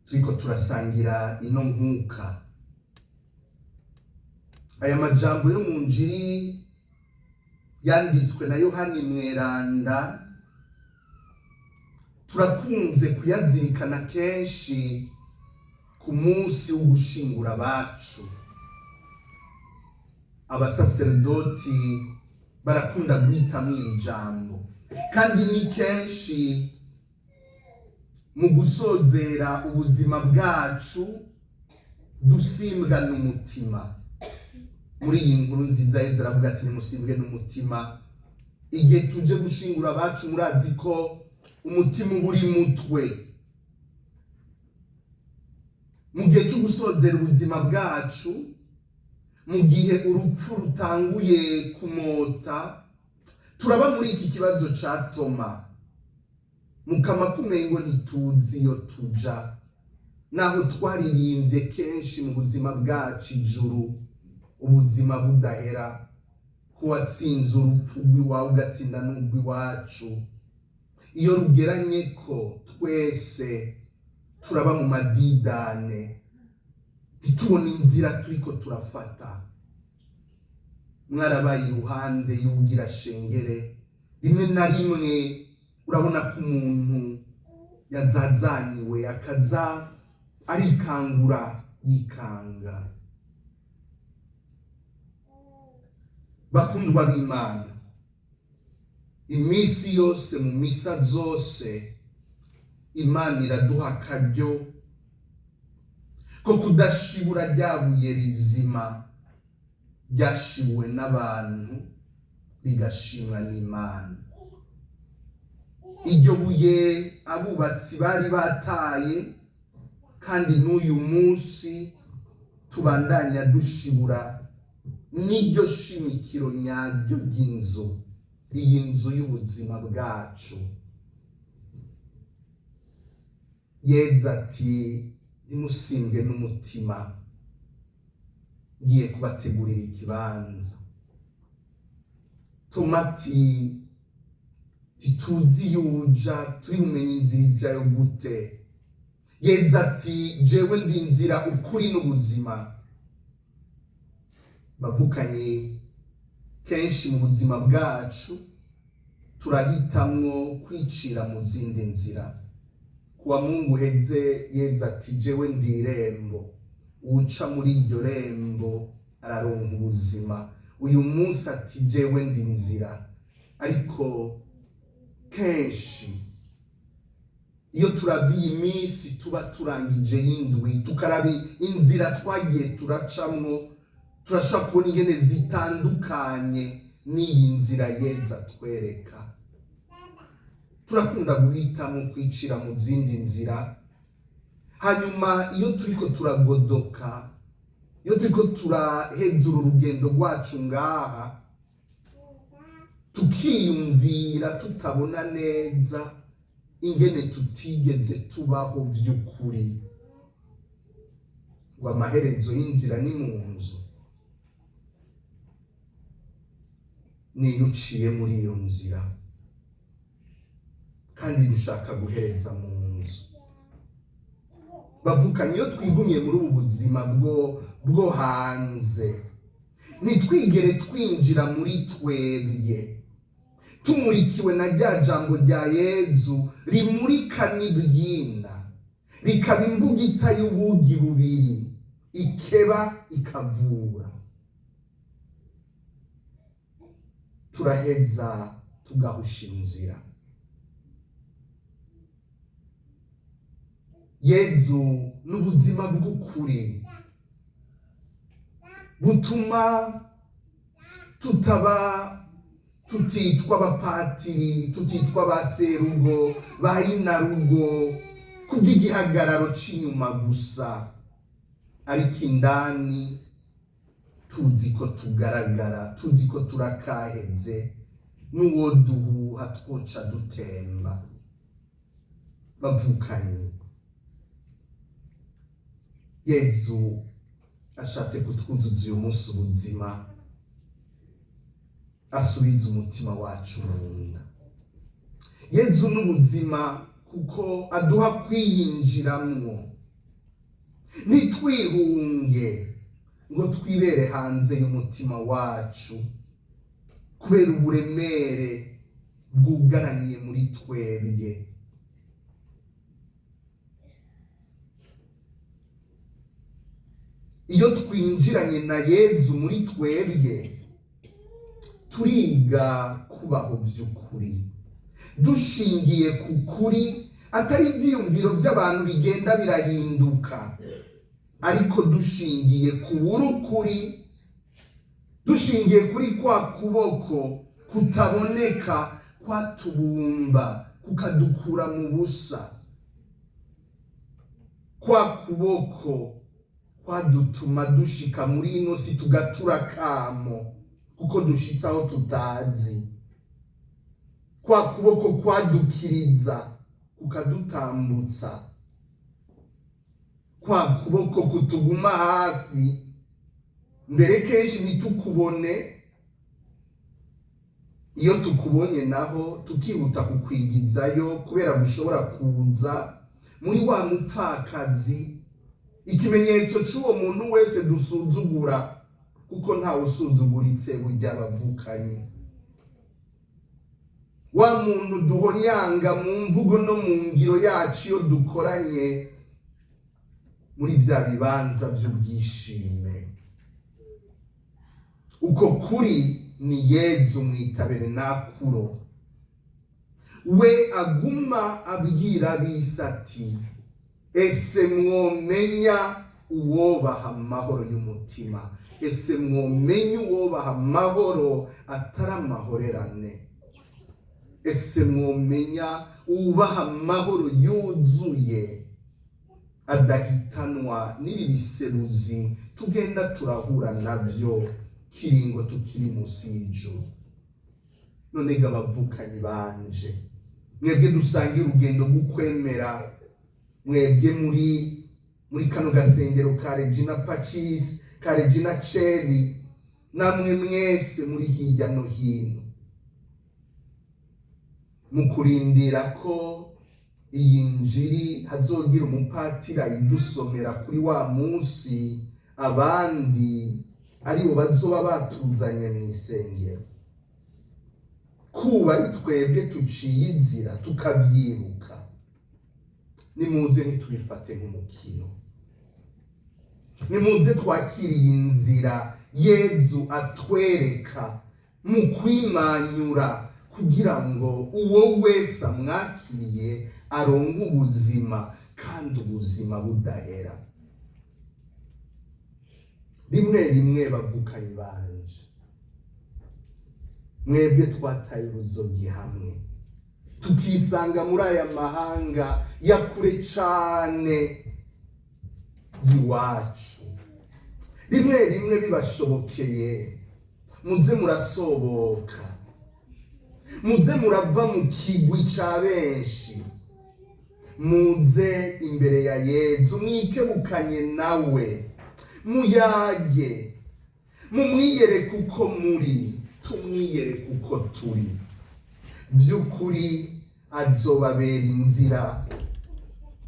Turiko turasangira ino nkuka. Aya majambo yo mu njiri yanditswe na Yohani Mweranda turakunze kuyazirikana kenshi ku munsi wo gushingura abacu. Abasaserdoti barakunda guhitamwo iri jambo, kandi ni kenshi mu gusozera ubuzima bwacu dusimbwa n'umutima. Muri iyi nkuru nziza Yezu aravuga ati nimusimbwe n'umutima. Igihe tuje gushingura abacu, murazi ko umutima uba uri mutwe. Mu gihe cyo gusozera ubuzima bwacu, mu gihe urupfu rutanguye kumota, turaba muri iki kibazo ca Toma. Mukama, kumengo ntituzi iyo tuja, naho twaririmbye kenshi mu buzima bwacu ijuru, ubuzima budahera, ko watsinze urupfu rw'iwawe ugatsinda n'urw'iwacu. Iyo rugeranye ko twese turaba mu madidane, ntitubone inzira turiko turafata. Mwarabaye iruhande y'ugira shengere, rimwe na rimwe urabona ko umuntu yazazaniwe akaza arikangura yikanga. Bakundwa b'Imana, iminsi yose mu misa zose Imana iraduha akaryo ko kudashibura rya buye rizima ryashibuwe n'abantu rigashimwa n'Imana. Iryo buye abubatsi bari bataye, kandi n'uyu munsi tubandanya dushibura, n'iryo shimikiro nyaryo ry'inzu, iyi nzu y'ubuzima bwacu. Yezu ati ntimusimbwe n'umutima, ngiye kubategurira ikibanza. Toma ati ntituzi iyo uja, turi bumenye inzira ijayo gute? Yezu ati jewe ndi inzira, ukuri n'ubuzima. Bavukanye, kenshi mu buzima bwacu turahitamwo kwicira mu zindi nzira. Kuwa Mungu uheze Yezu ati jewe ndi irembo, uwuca muri iryo rembo araronka ubuzima. Uyu munsi ati jewe ndi inzira. Ariko kenshi iyo turavye iyi minsi tuba turangije y'indwi, tukaraba inzira twagiye turacamwo, turashobora kubona ingene zitandukanye n'iyi nzira Yezu atwereka. Turakunda guhitamo kwicira mu zindi nzira, hanyuma iyo turiko turagodoka, iyo turiko turaheza uru rugendo rwacu ngaha, tukiyumvira tutabona neza ingene tutigeze tubaho vy'ukuri, ngo amaherezo y'inzira ni mu nzu. Niyo uciye muri iyo nzira, kandi dushaka guhereza mu nzu. Bavukanye, iyo twigumiye muri ubu buzima bwo hanze, ntitwigere twinjira muri twebwe, tumurikiwe na rya jambo rya Yezu rimurika n'ibyina, rikaba imbugita y'ubugi bubiri, ikeba ikavura, turaheza tugahusha inzira. Yezu n'ubuzima bw'ukuri butuma tutaba tutitwa abapatiri, tutitwa ba serugo, ba inarugo kubw'igihagararo c'inyuma gusa, ariko indani tuzi ko tugaragara, tuzi ko turakaheze, n'uwo duhuha twoca dutemba. Bavukanye, Yezu ashatse kutwuzuza uyu munsi ubuzima, asubiza umutima wacu mu nda. Yezu n'ubuzima kuko aduha kwiyinjiramwo. Ntitwihunge ngo twibere hanze y'umutima wacu kubera uburemere bwugaraniye muri twebwe. Iyo twinjiranye na Yezu muri twebwe, turiga kubaho by'ukuri dushingiye ku kuri, atari ibyiyumviro by'abantu bigenda birahinduka, ariko dushingiye ku w'urukuri, dushingiye kuri kwa kuboko kutaboneka kwatubumba kukadukura mu busa, kwa kuboko kwadutuma dushika muri ino si tugatura kamo kuko dushitse aho tutazi, kwa kuboko kwadukiriza kukadutambutsa, kwa kuboko kutuguma hafi mbere kenshi ntitukubone, iyo tukubonye naho tukihuta kukwigizayo kubera gushobora kuza muri wa mupfakazi, ikimenyetso c'uwo muntu wese dusuzugura, kuko ntawe usuzuguritse burya bavukanye. Wa muntu duhonyanga mu mvugo no mu ngiro yacu iyo dukoranye muri bya bibanza by'ubwishime. Uko kuri ni Yezu mw'itaberenakuro, we aguma abwira ab'isi ati: ese mwomenya uwobaha amahoro y'umutima, ese mwomenya uwobaha amahoro atari amahorerane, ese mwomenya ubaha amahoro yuzuye adahitanwa n'ibi biseruzi tugenda turahura nabyo kiringo tukiri musi y'ijuru. None ga bavukanyi banje, mwebwe dusangiye urugendo rw'ukwemera, mwebwe muri kano gasengero ka Regina Pacis, ka Regina Coeli, namwe mwese muri hirya no hino, mu kurindira ko iyi njiri hazogira umupatiri ayidusomera kuri wa munsi abandi aribo bazoba batuzanye mu isengero, kuba ari twebwe tuciye inzira tukavyibuka, nimuze ntitubifate nk'umukino, nimuze twakiriye inzira Yezu atwereka mu kwimanyura kugira ngo uwo wese amwakiriye aronke ubuzima kandi ubuzima budahera. Rimwe rimwe bavukanyi banje, mwebwe twataye uruzogi hamwe tukisanga muri aya mahanga ya kure cane y'iwacu, rimwe rimwe bibashobokeye muze murasoboka, muze murava mu kigwi ca benshi, muze imbere ya Yezu mwikebukanye nawe, muyage, mumwiyereke uko muri, tumwiyereke uko turi. Vy'ukuri azobabera inzira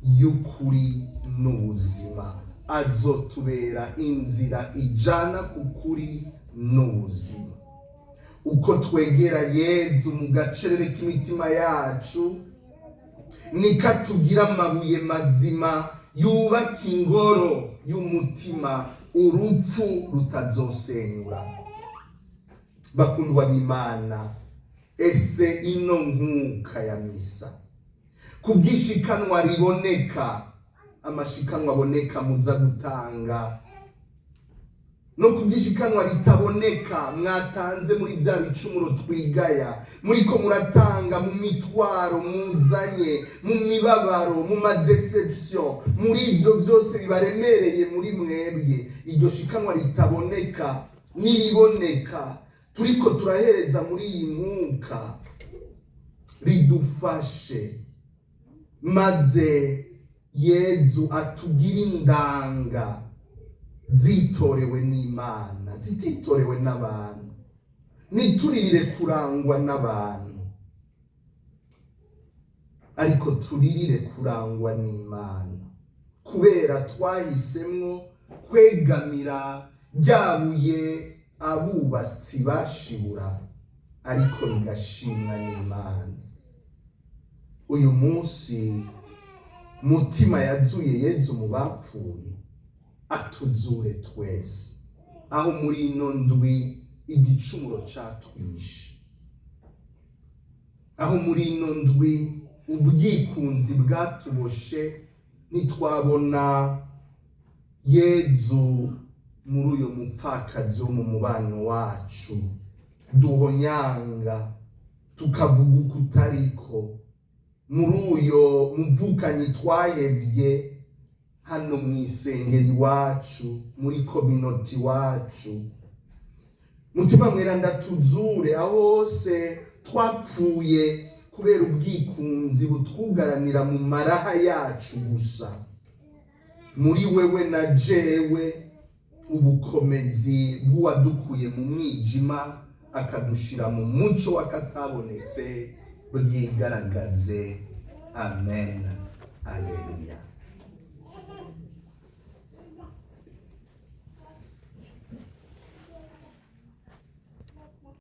y'ukuri n'ubuzima, azotubera inzira ijana ku kuri n'ubuzima. Uko twegera Yezu mu gacerere k'imitima yacu, niko atugira amabuye mazima yubaka ingoro y'umutima urupfu rutazosenyura. Bakundwa b'Imana, ese ino nkuka ya misa kubwishikanwa riboneka, amashikanwa aboneka muza gutanga, no kubwishikanwa ritaboneka mwatanze muri bya bicumuro twigaya, muriko muratanga mu mitwaro muzanye, mu mibabaro, mu madeception, muri ivyo byose bibaremereye muri mwebwe, iryo shikanwa ritaboneka niriboneka turiko turahereza muri iyi nkuka ridufashe, maze Yezu atugire indanga zitorewe n'Imana, zititorewe n'abantu. Nituririre kurangwa n'abantu, ariko turirire kurangwa n'Imana, Kubera twahisemwo kwegamira rya buye abubatsi bashibura, ariko rigashimwa n'Imana. Uyu munsi Mutima yazuye Yezu mu bapfuye atuzure twese, aho muri ino ndwi igicumuro catwishe, aho muri ino ndwi ubwikunzi bwatuboshe, ntitwabona Yezu muri uyu mupfakazi wo mu mubano wacu duhonyanga tukavuga uko utariko, muri uyo muvukanyi twahevye hano mw'isengero iwacu, muri communauté iwacu. Mutima Mweranda, tuzure aho hose twapfuye kubera ubwikunzi butwugaranira mu maraha yacu gusa. Muri wewe na jewe, ubukomezi bw'uwadukuye mu mwijima akadushira mu muco w'akatabonetse bwigaragaze. Amen, aleluya.